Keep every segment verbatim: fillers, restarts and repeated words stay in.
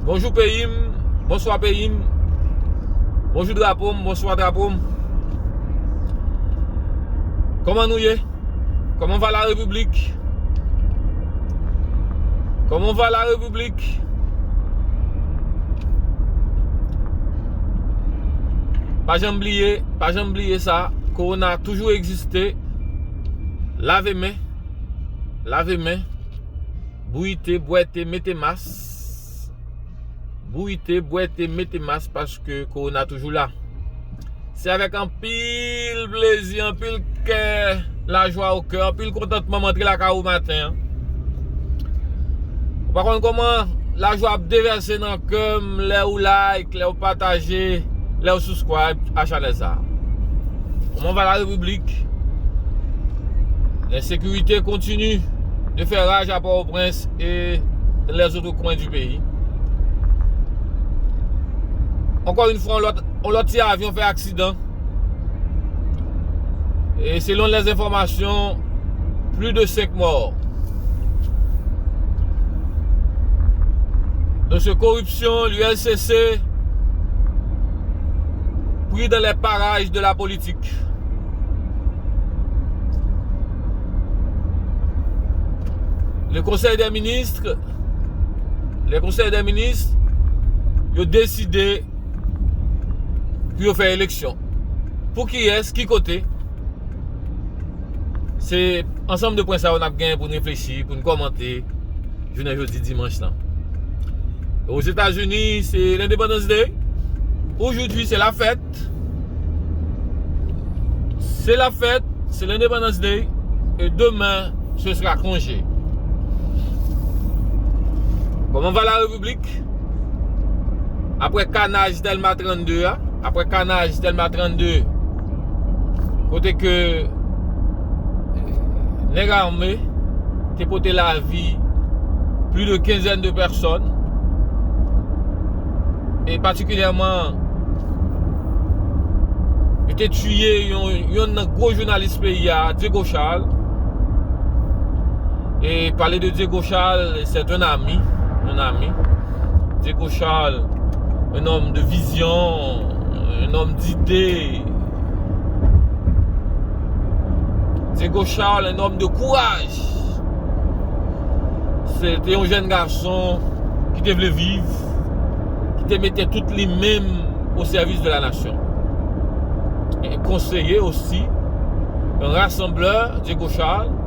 Bonjou peyi m, bonswa peyi m. Bonjou drapo m, bonswa drapo m. Kòman nou ye? Comment va la République? Comment va la République? Pa janm bliye, pa janm bliye sa, kowona toujou egziste. Lave men, lave men. Bouyi te, bwè te, mete mas. Bouyi te, bwè te, mete mas paske kowona toujou la. Se avèk anpil plezi, anpil kè, lajwa o kè, anpil kontantman m antre lakay ou maten an. Ou pa konn kòman lajwa ap devèse nan kè m lè ou like, lè ou pataje, lè ou subscribe a chanèl sa a. Comment va la République? L'insécurité continue de faire rage à Port-au-Prince et dans les autres coins du pays. Encore une fois, on lòt, on lòt ti avyon fè aksidan. Et selon les informations, plus de cinq morts. Dossier corruption, l'U L C C, pris dans les parages de la politique. Le Conseil des ministres, le Conseil des ministres, yo deside pou yo fè eleksyon. Pou kiyès, ki kote? Se ansanm de pwen sa yo n ap gen pou n reflechi, pou n kòmante jounen jodi dimanch lan. Aux États-Unis, c'est l'Independence Day. Aujourd'hui, c'est la fête. C'est la fête, c'est l'Independence Day. Et demain, ce sera congé. Comment va la République? Apre kanaj Dèlma trannde a, apre kanaj Dèlma trannde, kote ke nèg ame te pote lavi plis de kenzèn de pèsòn, e patikilyèman, yo te tiye yon, yonn nan gwo jounalis peyi a, Diego Charles. Et parler de Diego Charles, c'est un ami, un ami. Diego Charles, un homme de vision, un homme d'idées. Diego Charles, un homme de courage. Se te yon jèn gason ki te vle viv, ki te mete tout li menm au service de la nation. E konseye osi, yon rasanblè, Diego Charles.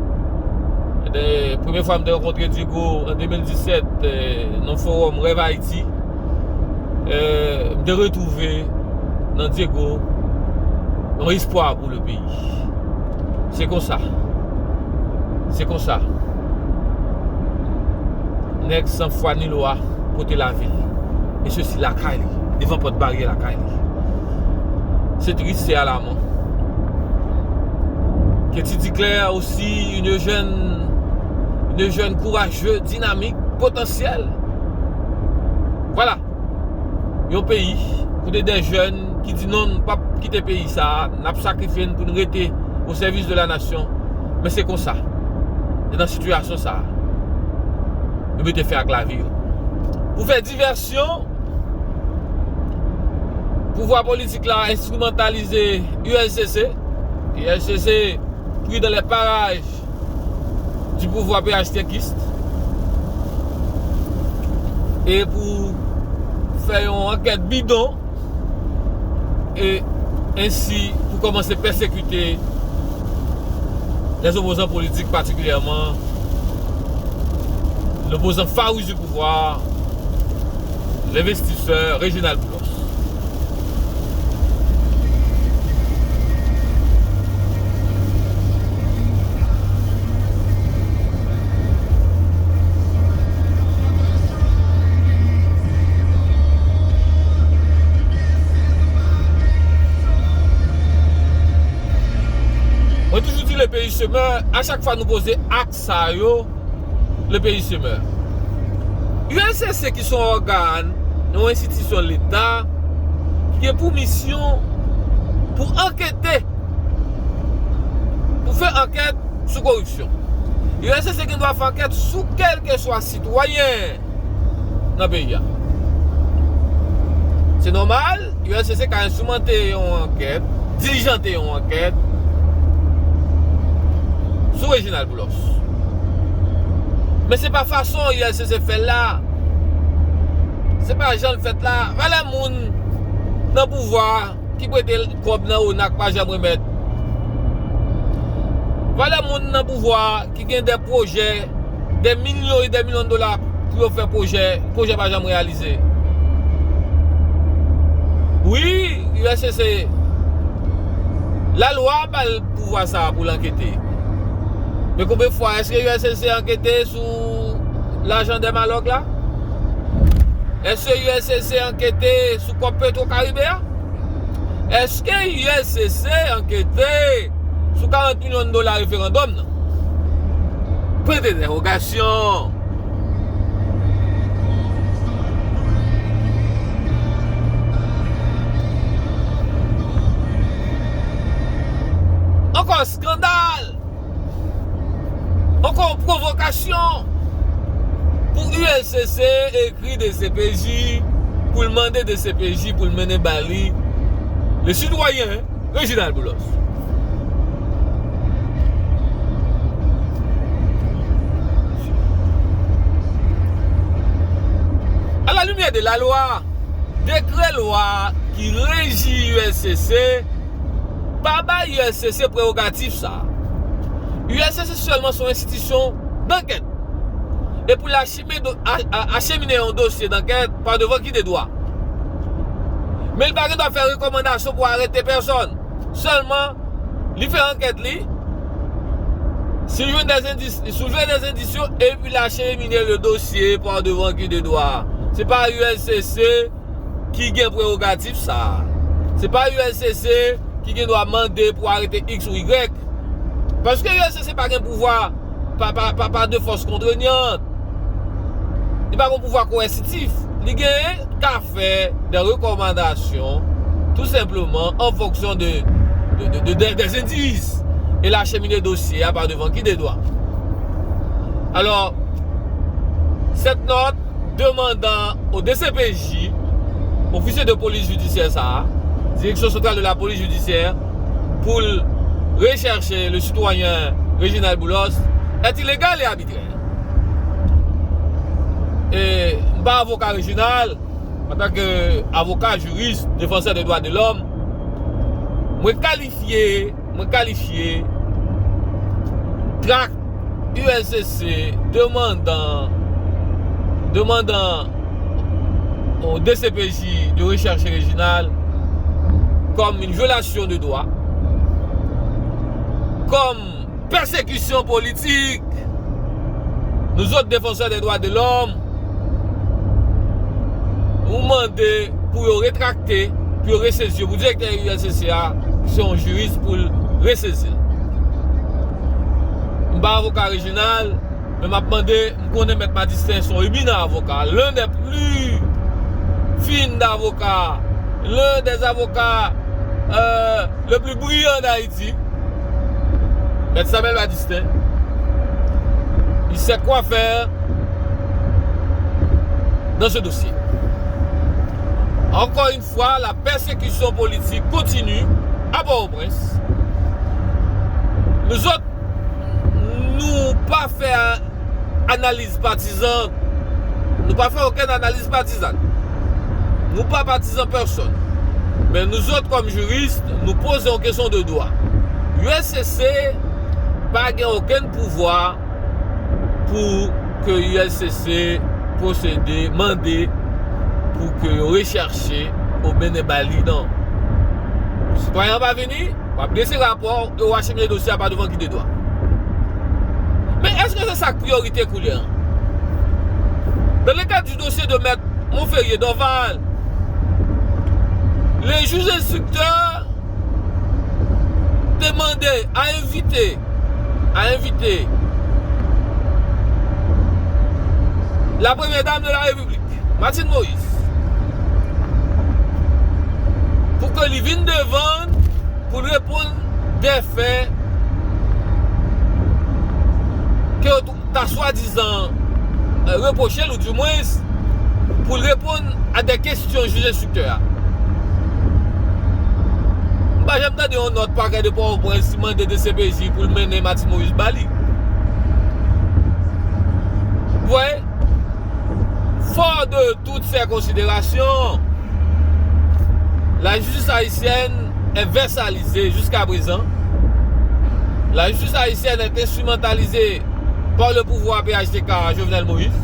E premye fwa m te rankontre Diego an de mil disèt, eh, nan fowòm Rêve Haïti. Eh, m te retwouve nan Diego yon espwa pou le peyi. Se konsa. Se konsa. Nèg san fwa ni lwa pote lavi l. E sesi lakay li, devan pòt baryè lakay li. C'est triste, c'est alarmant. Katie Duclair aussi, une jeune, une jeune courageuse, dynamique, potentielle. Voilà. Yon peyi, kote de jèn ki di non, n p ap kite peyi sa a, n ap sakrifye n pou n rete au service de la nation. Men se konsa. E nan sitiyasyon sa a, yo mete fen ak lavi yo. Pou fè divèsyon, pouvwa politik la enstrimantalize U L C C. U L C C pris dans les parages du pouvoir P H T Kiste. E pou fè yon ankèt bidon, e ensi pou kòmanse pèsekite les opposants politiques, particulièrement l'opposant farouche du pouvoir, l'investisseur Réginald Boulos. Mwen toujou di le pays se meurt, a chak fwa nou poze ak sa yo, le pays se meurt. U L C C ki se yon ògàn, yon enstitisyon Leta, ki gen pou misyon pou ankete, pou fè ankèt sou koripsyon. U L C C gen dwa fè ankèt sou kèlkeswa sitwayen nan peyi a. Se nòmal, U L C C ka enstrimante yon ankèt, dilijante yon ankèt sou Reginald Boulos. Men se pa fason U L C C fè l la. Se pa jan l fèt la. Valè moun nan pouvwa a ki prete kòb nan ONAC pa janm remèt. Valè moun nan pouvwa a ki gen de pwojè, de milyon e de milyon dola pou yo fè pwojè, pwojè pa janm reyalize. Wi, U L C C, lalwa ba l pouvwa sa a pou l ankete. Men konbyen fwa, èske U L C C ankete sou lajan dè malòg la? Èske U L C C ankete sou kòb Petro Caribe a? Èske U L C C ankete sou karant milyon dola referandòm nan? Pwen de entèwogasyon. Ankò eskandal! Ankò yon pwovokasyon pou U L C C ekri D C P J, pou l mande D C P J pou l mennen ba li le sitwayen Reginald Boulos. À la lumière de la loi, dekrè lwa ki reji U L C C pa bay U L C C prerogatif sa. U L C C sèlman se yon enstitisyon d'ankèt. E pou l achemine do-, a-, a-, achemine yon dosye d'ankèt pa devan ki de dwa. Men l pa gen dwa fè rekòmandasyon pou arete pèsòn. Sèlman, li fè ankèt li, si l jwenn des indices, li soulve des indices yo, epi l achemine le dossier par devant qui de droit. Se pa U L C C ki gen prerogatif sa. Se pa U L C C ki gen dwa mande pou arete X ou Y. Paske U L C C pa gen pouvwa pa, pa, pa, pa de fòs kontreyant. Li pa gen pouvwa koèsitif. Li gen ka fè de rekòmandasyon, tou senpleman, an fonksyon de, de, de, de, de, des indices. E l achemine dosye a pa devan ki de dwa. Alò, cette note demandant au D C P J, ofisye de polis jidisyè sa a, Direction Centrale de la Police Judiciaire, pou l rechèche le citoyen Reginald Boulos, est illégale et arbitraire. E, m pa avoka Reginald, antanke avoka, jiris, defansè de dwa de lòm, mwen kalifye, mwen kalifye trakt U L C C demandan, demandan au D C P J de rechercher Reginald comme une violation de droit, comme pèsekisyon politik. Nou zòt defansè de dwa de lòm, nou mande pou yo retrakte, pou yo resezi yo, pou direktè U L C C a, ki se yon jiris, pou l resezi l. M pa avoka Reginald, men m ap mande, m konnen Mèt Madistin se yon eminan avoka, l'un des plus fins d'avocats, l'un des avocats, euh, le plus brillant d'Haïti. Maître Samuel Madistin, il sait quoi faire dans ce dossier. Encore une fois, la persécution politique continue à Port-au-Prince. Nou zòt, nou pa fè analiz patizan. Nou pa fè okenn analiz patizan. Nou pa patizan pèsonn. Men nou zòt, kòm jiris, nou poze yon kesyon de dwa. U L C C pa gen okenn pouvwa pou ke U L C C pwosede, mande pou ke yo rechèche oubyen mennen ba li, non. Sitwayen an pa vini, w ap dese rapò e w achemine dosye a pa devan ki de dwa. Men èske se sa k priyorite koulye a? Dans le cadre du dossier de Maître Monferrier Dorval, le juge instructeur te mande, a envite, a envite la Première Dame de la République, Martine Moïse, pou ke li vin devan n, pou l reponn de fè ke yo ta swadizan, euh, repwoche l, ou dimwens, pou l reponn a de kesyon jij enstriktè a. M pa janm tande yon nòt pakè de Pòtoprens ki mande D C P J pou l mennen Martine Moïse ba li. Vous voyez, fort de toutes ces considérations, la justice haïtienne est vessalisée jusqu'à présent. La justice haïtienne est instrumentalisée par le pouvoir P H T K Jovenel Moïse.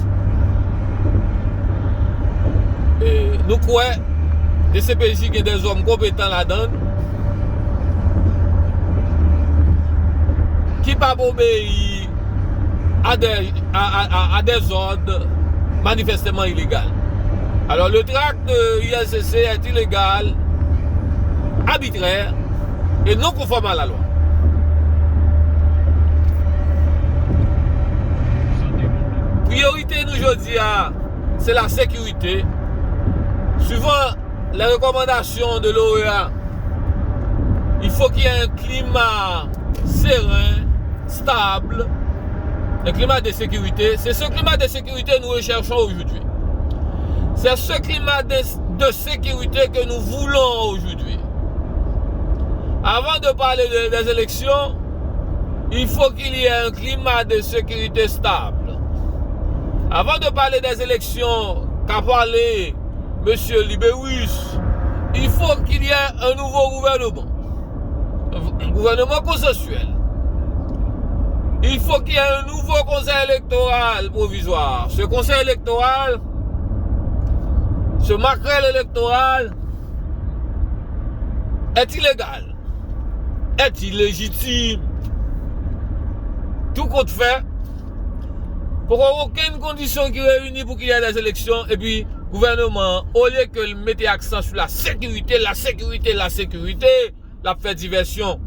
E nou kwè D C P J gen dèzòm konpetan ladan l ki p ap obeyi a dè, a, a, a, a dèzòd manifesteman ilegal. Alors, le tract de U L C C est illégal, arbitraire et non conforme à la loi. Priyorite nou jodi a, se la sekirite. Suivant les recommandations de l'O E A, il faut qu'il y ait un climat serein, stable, un climat de sécurité. C'est ce climat de sécurité que nous recherchons aujourd'hui. C'est ce climat de, de sécurité que nous voulons aujourd'hui. Avant de parler de, des élections, il faut qu'il y ait un climat de sécurité stable. Avant de parler des élections, qu'a parlé Monsieur Libérus, il faut qu'il y ait un nouveau gouvernement. Un gouvernement consensuel. Il faut qu'il y ait un nouveau conseil électoral provisoire. Ce conseil électoral, ce maquerelle électoral est illégal, est illégitime. Tout compte fait, poko okenn kondisyon ki reyini pou ki gen dèz eleksyon, epi gouvènman an, olye ke l mete aksan sou la sekirite, la sekirite, la sekirite, l ap fè divèsyon.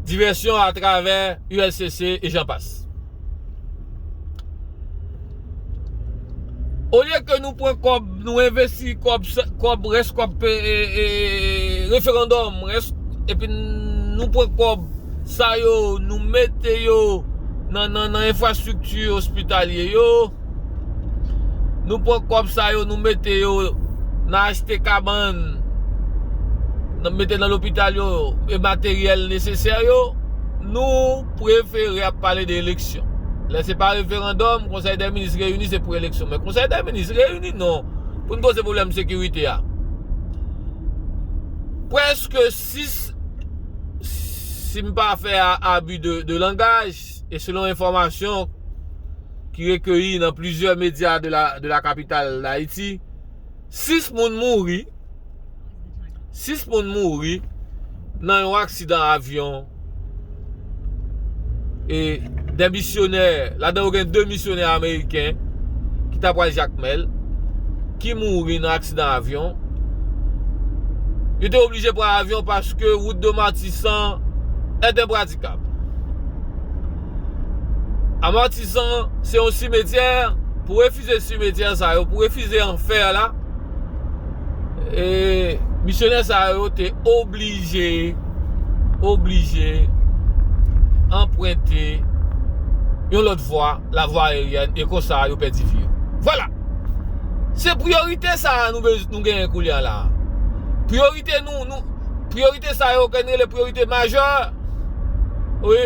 Divèsyon atravè U L C C e jan pas. Olye ke nou pran kòb, nou envesti kòb, kòb, rès kòb, e, e, e, referandòm, rès, epi nou pran kòb sa yo, nou mete yo nan, nan, nan enfrastrikti ospitalye yo. Nou pran kòb sa yo, nou mete yo nan achte kabann, nan, mete nan lopital yo, e materyèl nesesè yo. Nou prefere ap pale de eleksyon. Lè se pa referandòm, Konsèy dè Minis reyini, se pou eleksyon. Men Konsèy dè Minis reyini non, pou n poze pwoblèm sekirite a. Prèske sis, si m pa fè a, abi de, de langaj, e selon enfòmasyon ki rekeyi nan plizyè medya de la, de la kapital Dayiti, sis moun mouri, sis moun mouri nan yon aksidan avyon, e de misyonè, ladan yo gen de misyonè ameriken ki ta pral Jakmèl, ki mouri nan aksidan avyon. Yo te oblije pran avyon paske wout de Matisan est impraticable. A Matisan, se yon simetyè, pou refize simetyè sa yo, pou refize anfè la, e misyonè sa yo te oblije, oblije anprente yon lòt vwa, lavwa ayeryèn, e konsa yo pèdi vi yo. Vwala! Se priyorite sa a nou bez-, nou genyen koulye a la. Priyorite nou, nou, priyorite sa yo ke n rele priyorite majè. Wi.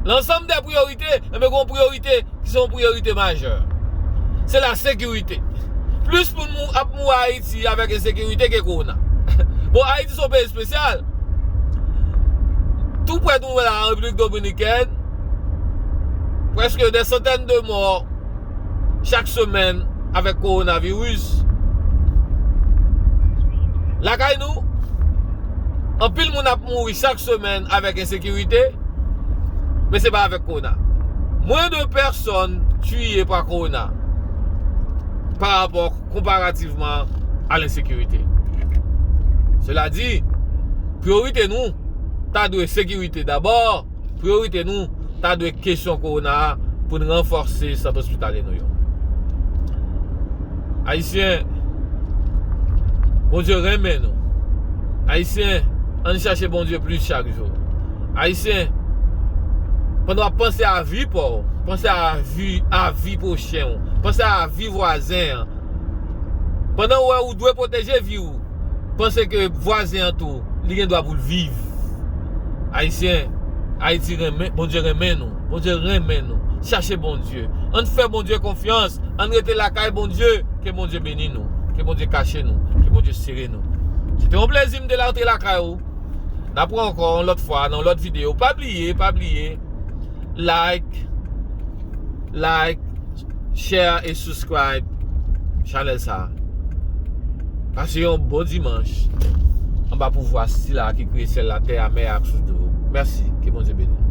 Lansanm dè priyorite, enben, gen yon priyorite ki se yon priyorite majè. Se la sekirite. Plis moun mou-, ap mouri Ayiti avèk ensekirite ke kowona. Bon, Ayiti se yon peyi espesyal. Tou prè nou la, an Repiblik Dominikèn, prèske dè santèn de mò chak semèn avèk kowonaviris. Lakay nou, anpil moun ap mouri chak semèn avèk ensekirite, men se pa avèk kowona. Moins de personnes tuées par corona par rapport comparativement à l'insécurité. Cela dit, priyorite nou ta dwe sekirite dabò, priyorite nou ta dwe kesyon kowona a pou n ranfòse sant ospitalye nou yo. Ayisyen, Bondye renmen nou. Ayisyen, ann chache Bondye plis chak jou. Ayisyen, pandan w ap panse a vi pa w, panse a vi, a vi pwochen w, panse a vi vwazen an. Pandan w wè ou dwe pwoteje vi w, panse ke vwazen an tou, Li gen dwa pou l viv. Ayisyen, Ayiti renmen, Bondye renmen nou. Bondye renmen nou. Chache Bondye. Ann fè Bondye konfyans. Ann rete lakay Bondye. Ke Bondye beni nou. Ke Bondye kache nou. Ke Bondye sere nou. Se te yon plezi m te la antre lakay ou. N ap wè ankò yon lòt fwa nan yon lòt videyo. Pa bliye, pa bliye. Like, like, share e subscribe chanèl sa. Pase yon bon dimanch anba pouvwa sila ki kreye syèl la, tè a, mè a ak sous dlo. Mèsi, ke Bondye beni.